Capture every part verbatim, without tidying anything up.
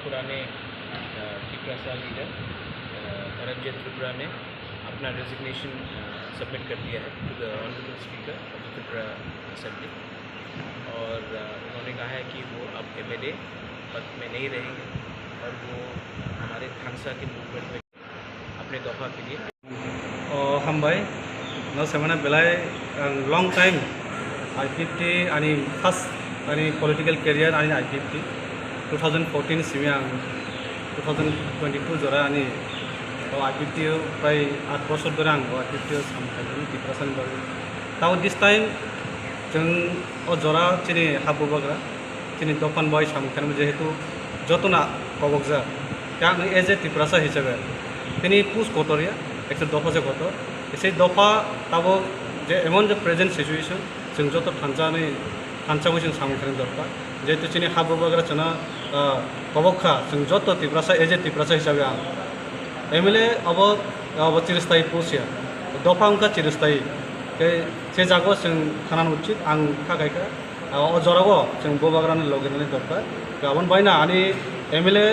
पुराने, अ, तिपरासा लीडर, अ, धर्मजीत त्रिपुरा ने अपना रेजिग्नेशन, अ, सबमिट कर दिया है to the honourable speaker of the Tripura assembly. और, अ, उन्होंने कहा है कि वो अब एमएलए पद में नहीं रहेंगे और वो हमारे थांगसा के मूवमेंट में अपने दोफा के लिए। O hambai, no semana belai, ang long time I P F T ani first ani political career ani I P F T two thousand fourteen simi ang two thousand twenty-two jora ani o I P F T o prai aat bosor dhore ang o I P F T o samung khaijani Tiprasa ni bagwi. Tao this time chwng o jora chini ha bubagra chini dophani bai samung khainai jehetu jotono kobokjak. Khe ang as a Tiprasa hisabe tini post kotor ya, ekta dopha se kotor. Sei dopha tabuk je emon je present situation, chwng joto thansa ni, thansa bai chwng samung khainai dorkar. Jehetu chini ha bubagra chwngno, ah, kobok kha, chwng joto Tiprasa as a Tiprasa hisabe ang M L A abo, abo chiristai post ya, dopha wngkha chiristai. Tei se jago chwng khanana uchit ang kha kai kha. Ah, o jorao chwng bubagrani logi rwna dorkar. Aboni baino ani M L A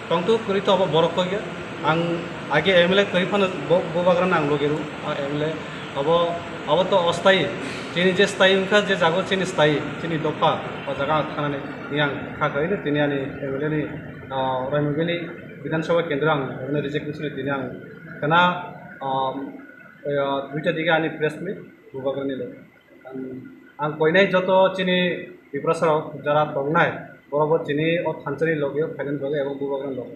tongtwk kwrwi to abo borok kok ya. Ang age M L A kwrwi phano bo-, bubagrano ang logi rw. Ah, M L A abo, abo to ostai. Chini je stai wngkha, je jago chini stai, chini dopha, o jaga ang thanani yang kha kwrwi no tini ani M L A ni, ah, Raimabili Bidhan Sabha Kendro ang reject wngwi tini ang khana, ah, ah, duita dige ani press meet bubagrani logi. Ang, ang koinai joto chini Tiprasa rok jara tongnai, borok bo chini o thansani logi o phainani bagwi abo bubagrani logi.